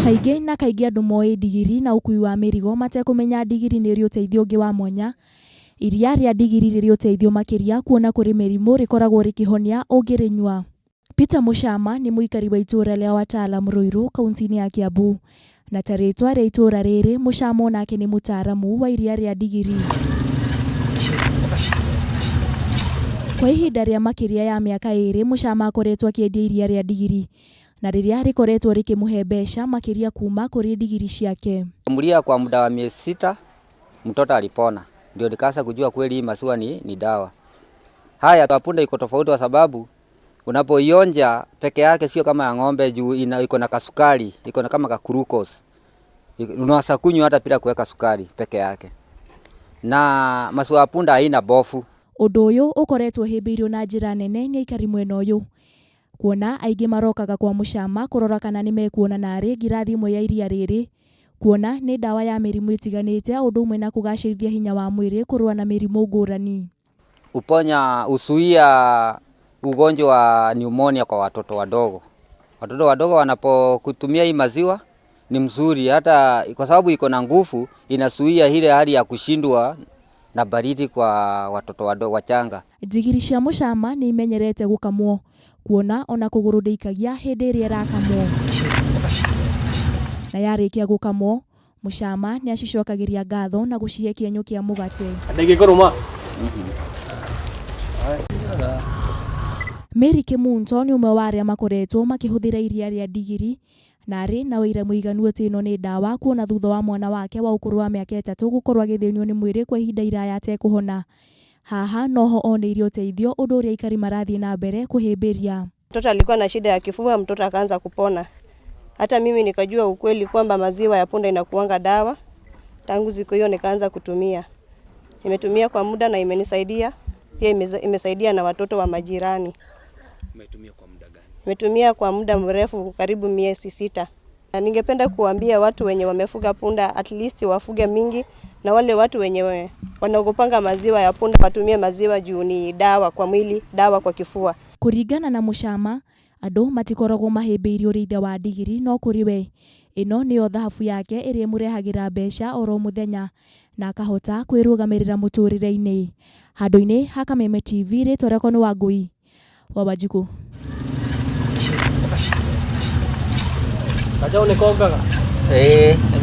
Kaingĩ na kaingĩ andũ moĩ ndigiri na ũkui wa mĩrigo matekũmenya ndigiri nĩ ĩrĩ ũteithio ũngĩ wa mwanya. Iria rĩa ndigiri rĩrĩ ũteithio makĩria kuona kũrĩ mĩrimũ rĩkoragwo rĩkĩhonia ũngĩrĩnyua. Peter Mũcama nĩ mũikari wa itũũra rĩa Watalam Ruiru kaunti-inĩ ya Kiambu. Na ta rĩtwa rĩa itũũra rĩrĩ, Mũcama onake nĩ mũtaaramu wa iria rĩa ndigiri. Kwa ihinda rĩa makĩria ya mĩaka ĩrĩ, Mũcama akoretwo akĩendia iria rĩa ndigiri na rĩrĩa rĩkoretwo rĩkĩmũhe mbeca makĩria kuma kũrĩ ndigiri ciake. Kamulia kwa muda wa miezi 6, mtoto alipona, ndio nikaanza kujua kweli hii maziwa ni dawa. Haya, ya punda iko tofauti kwa sababu unapoionja peke yake sio kama ya ng'ombe juu iko na kasukari, iko na kama ka glucose. Unaweza kunywa hata bila kuweka sukari peke yake. Na maziwa ya punda haina bofu. Ũndũ ũyũ ũkoretwo ũhĩmbĩirio na njĩra nene nĩ aikari mwena ũyũ, kuona aingĩ marokaga kwa Mũcama kũrora kana nĩ mekuona narĩ ngirathi ĩmwe ya iria rĩrĩ, kuona nĩ ndawa ya mĩrimũ ĩtiganĩte ũndũ ũmwe na kũgacĩrithia hinya wa mwĩrĩ kũrũa na mĩrimũ ngũrani. Uponya, usuia ugonjwa wa pneumonia kwa watoto wadogo. Watoto wadogo wanapokutumia hii maziwa ni mzuri, hata kwa sababu iko na nguvu, inazuia ile hali ya kushindwa na baridi kwa watoto wadogo wachanga. Ndigiri cia Mũcama nĩ imenyerete gũkamwo, kuona ona kũgũrũ ndĩikagia hĩndĩ ĩrĩa ĩrakamwo. Na yarĩkia gũkamwo, Mũcama nĩ acicokagĩria ngatho na gũcihe kĩenyũ kĩa mũgate. Ndĩngĩkũrũma. Mary Kĩmunto nĩ ũmwe wa arĩa makoretwo makĩhũthĩra iria rĩa ndigiri na arĩ na ũira mũiganu atĩ ĩno nĩ ndawa kuona thutha wa mwana wake wa ũkũrũ wa mĩaka 3 gũkorwo agĩthĩnio nĩ mwĩrĩ kwa ihinda iraya atekũhona. Haha noho oneire ũteithio ũndũ ũrĩa aikari marathiĩ na mbere kũhĩmbĩria. Mtoto alikuwa na shida ya kifua, mtoto akaanza kupona. Hata mimi nikajua ukweli kwamba maziwa ya punda inakuanga dawa. Tangu siku hiyo nikaanza kutumia. Nimetumia kwa muda na imenisaidia. Pia imesaidia na watoto wa majirani. Umetumia kwa muda gani? Nimetumia kwa muda mrefu, karibu miezi 6. Na ningependa kuambia watu wenye wamefuga punda at least wafuge mingi, na wale watu wenye wanaogopanga maziwa ya punda watumie maziwa juu ni dawa kwa mwili, dawa kwa kifua. Kuringana na Mũcama, andũ matikoragwo mahĩmbĩirie ũrĩithia wa ndigiri no kũrĩ we ĩno nĩyo thahabu yake ĩrĩa ĩmũrehagĩra mbeca oro mũthenya na akahota kwĩrũgamĩrĩra mũtũrĩre-inĩ. Handũ-inĩ ha Kameme TV, rĩtwa rĩakwa nĩ Wangũi wa Wanjikũ. Gacaũ nĩ kongaga? Ĩĩ.